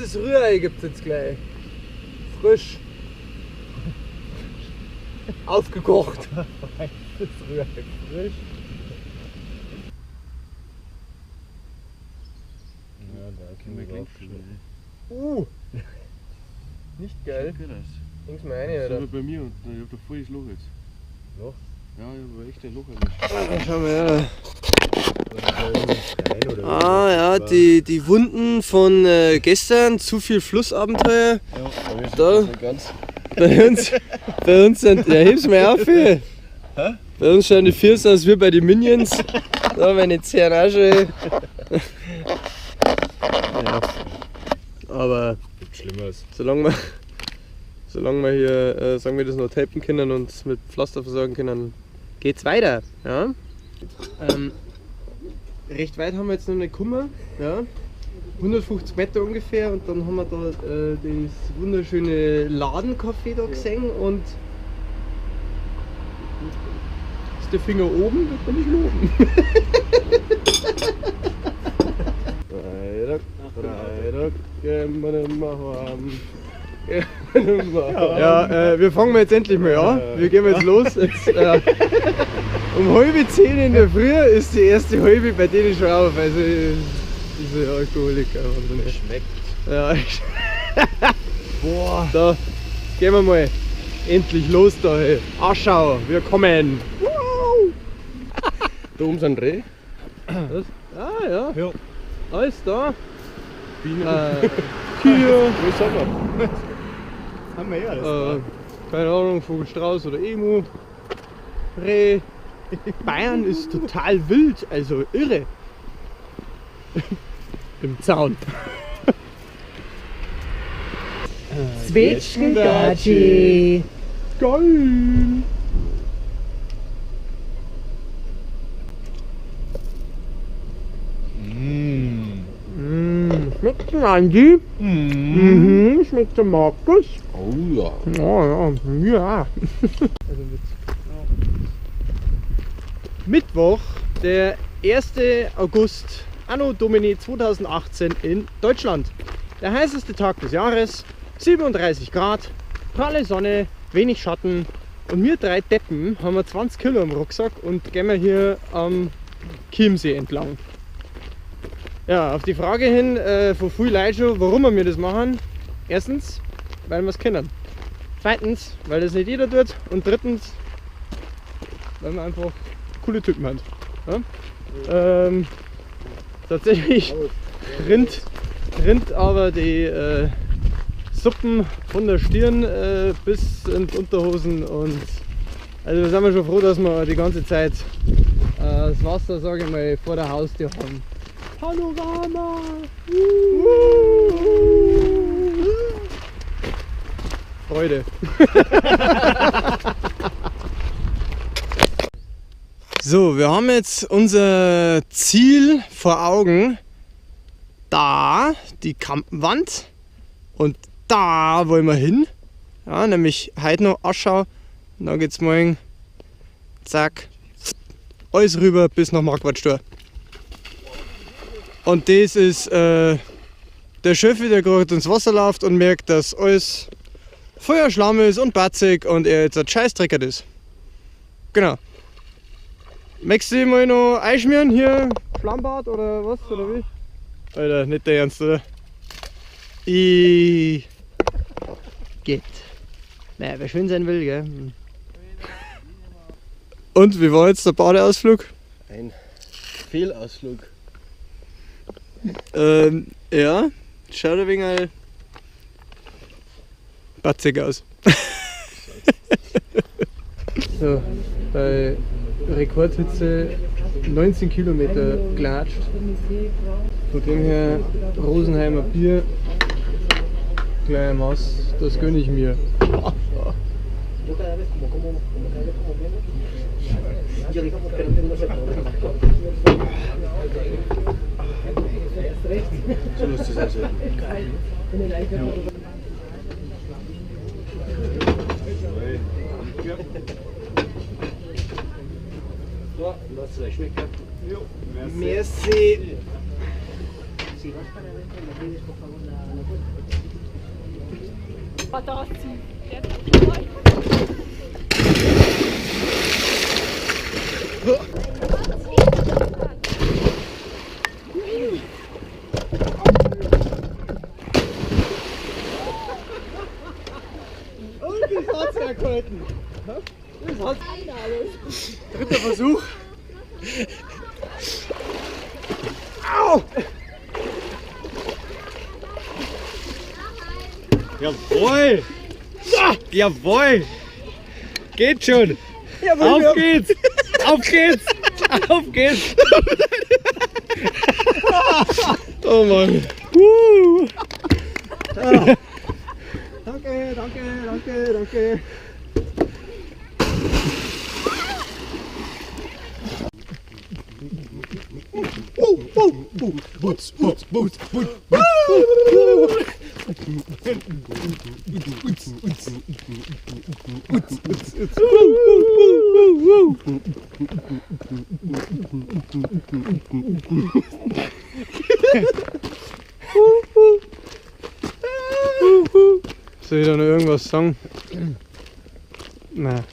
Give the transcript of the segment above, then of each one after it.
Feinstes Rührei gibt es jetzt gleich. Frisch. Aufgekocht. Feinstes Rührei, frisch. Ja, da können wir gleich. Nicht geil. Häng's mal rein, oder? Das ist bei mir unten. Ich hab da voll das Loch jetzt. Loch? Ja, ich hab echt ein Loch erwischt. Schau mal her. Ah ja, die Wunden von gestern, zu viel Flussabenteuer. Ja, da, ganz. Bei uns sind, ja, heb's mal auf hier. Hä? Bei uns schauen die Füße aus wie bei den Minions. Da, meine Zehen auch schon. Ja. Aber gibt Schlimmeres. Solange wir hier, sagen wir das noch tapen können und mit Pflaster versorgen können, geht's weiter. Ja? Recht weit haben wir jetzt noch nicht gekommen, ja? 150 Meter ungefähr, und dann haben wir da das wunderschöne Ladencafé da gesehen und ist der Finger oben, wird man nicht loben. Freitag, Freitag, gehen wir nicht mehr heim. Ja, wir fangen jetzt endlich mal an. Wir gehen jetzt los. Jetzt, um 9:30 in der Früh ist die erste halbe bei denen schon auf. Also diese Alkoholiker. Schmeckt. Ja. Boah. Da gehen wir mal endlich los da. Hey. Aschau, wir kommen. Wow. Da oben sind Reh. Was? Ah ja. Ja. Alles da. Bienen. Kühe. Wo sind wir? Haben wir eh alles da. Keine Ahnung, Vogelstrauß oder Emu. Reh. Bayern ist total wild, also irre. Im Zaun. Zwetschgendatschi. Geil! Schmeckt dem Andi? Mhm. Schmeckt dem Markus? Oh ja. Ja, ja, ja. Also mit. Mittwoch, der 1. August, Anno Domini 2018 in Deutschland. Der heißeste Tag des Jahres, 37 Grad, pralle Sonne, wenig Schatten und wir drei Deppen haben wir 20 Kilo im Rucksack und gehen wir hier am Chiemsee entlang. Ja, auf die Frage hin von vielen Leuten schon, warum wir das machen. Erstens, weil wir es kennen. Zweitens, weil das nicht jeder tut. Und drittens, weil wir einfach coole Typen haben. Ja? Tatsächlich rinnt aber die Suppen von der Stirn bis in die Unterhosen. Und also da sind wir schon froh, dass wir die ganze Zeit das Wasser, sage ich mal, vor der Haustür haben. Panorama! Freude! So, wir haben jetzt unser Ziel vor Augen. Da, die Kampenwand. Und da wollen wir hin. Ja, nämlich heute noch Aschau. Und dann geht's morgen, zack, alles rüber bis nach Marquardstor. Und das ist der Schöffi, der gerade ins Wasser läuft und merkt, dass alles voller Schlamm ist und batzig und er jetzt ein Scheißdrecker ist. Genau. Möchtest du dich mal noch einschmieren hier? Schlammbad oder was? Oder wie? Alter, nicht der Ernst, oder? I. Geht. Naja, wer schön sein will, gell? Und wie war jetzt der Badeausflug? Ein Fehlausflug. Ja, schaut ein wenig batzig aus. So, bei Rekordhitze 19 Kilometer gelatscht. Von dem her Rosenheimer Bier, kleine Maß, das gönne ich mir. So muss das aussehen. Merci. Und das hat's ja gehalten. Das hat's. Dritter Versuch. Au! Jawohl! Jawohl! Geht schon! Jawohl, Auf geht's! Auf geht's! Auf geht's! Oh Mann! Danke, danke, danke, danke. Boots, Boots, Boots, Boots, Soll ich da noch irgendwas sagen? Nein.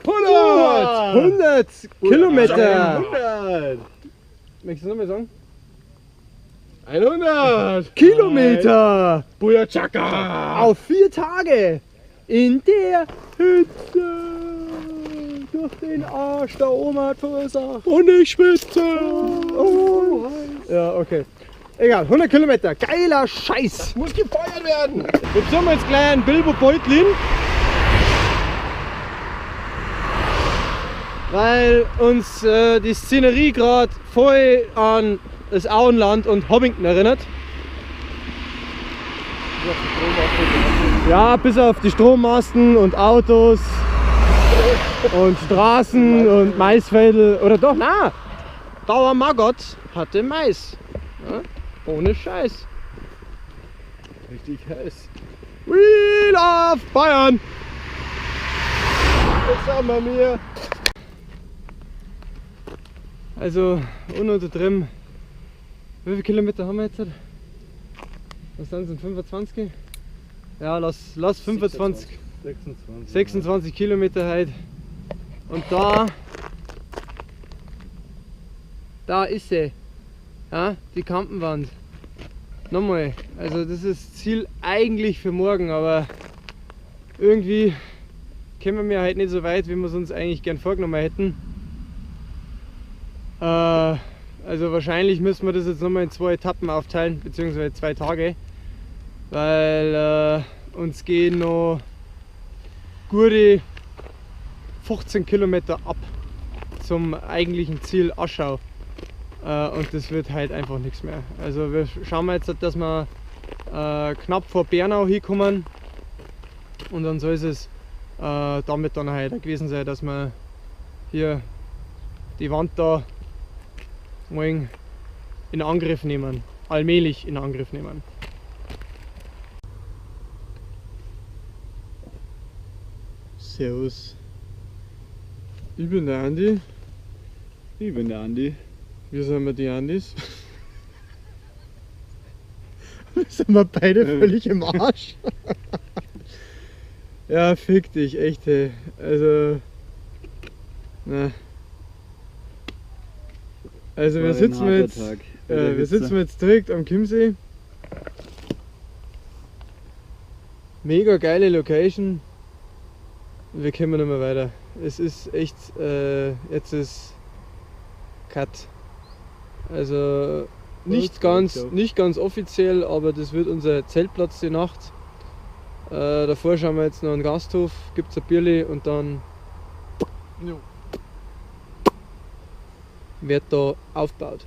100! 100 Kilometer! 100! Möchtest du nochmal sagen? 100! Kilometer! Booyah Chaka! Auf 4 Tage! In der Hitze! Durch den Arsch der Oma hat verursacht! Und ich schwitze! Oh. Ja, okay. Egal, 100 Kilometer, geiler Scheiß! Das muss gefeuert werden! Wir besorgen jetzt gleich einen Bilbo Beutlin. Weil uns die Szenerie gerade voll an das Auenland und Hobbington erinnert. Ja, bis auf die Strommasten und Autos und Straßen und Maisfelder. Oder doch, na! Bauer Margot hatte Mais. Ja, ohne Scheiß. Richtig heiß. We love Bayern! Das haben wir mir. Also ununtertrieben. Wie viele Kilometer haben wir jetzt? Was sind es? 25? Ja, lass 25. 26. 26 Kilometer halt. Und da ist sie. Ja, die Kampenwand. Nochmal, also das ist Ziel eigentlich für morgen, aber irgendwie kommen wir halt nicht so weit, wie wir es uns eigentlich gern vorgenommen hätten. Also wahrscheinlich müssen wir das jetzt nochmal in 2 Etappen aufteilen, beziehungsweise 2 Tage, weil uns gehen noch gute 15 Kilometer ab zum eigentlichen Ziel Aschau. Und das wird halt einfach nichts mehr. Also wir schauen jetzt, dass wir knapp vor Bernau hinkommen und dann soll es damit dann halt gewesen sein, dass wir hier die Wand da morgen in Angriff nehmen, allmählich in Angriff nehmen. Servus, ich bin der Andi. Ich bin der Andi. Wir sind wir die Andis. Wir sind wir beide völlig im Arsch. Ja, fick dich, echt, ey. Also, na. Also wir sitzen jetzt, direkt am Chiemsee. Mega geile Location. Wir kommen nicht mehr weiter. Es ist echt, jetzt ist Cut. Also nicht ganz offiziell, aber das wird unser Zeltplatz die Nacht. Davor schauen wir jetzt noch einen Gasthof, gibt es ein Bierli und dann wird da aufgebaut.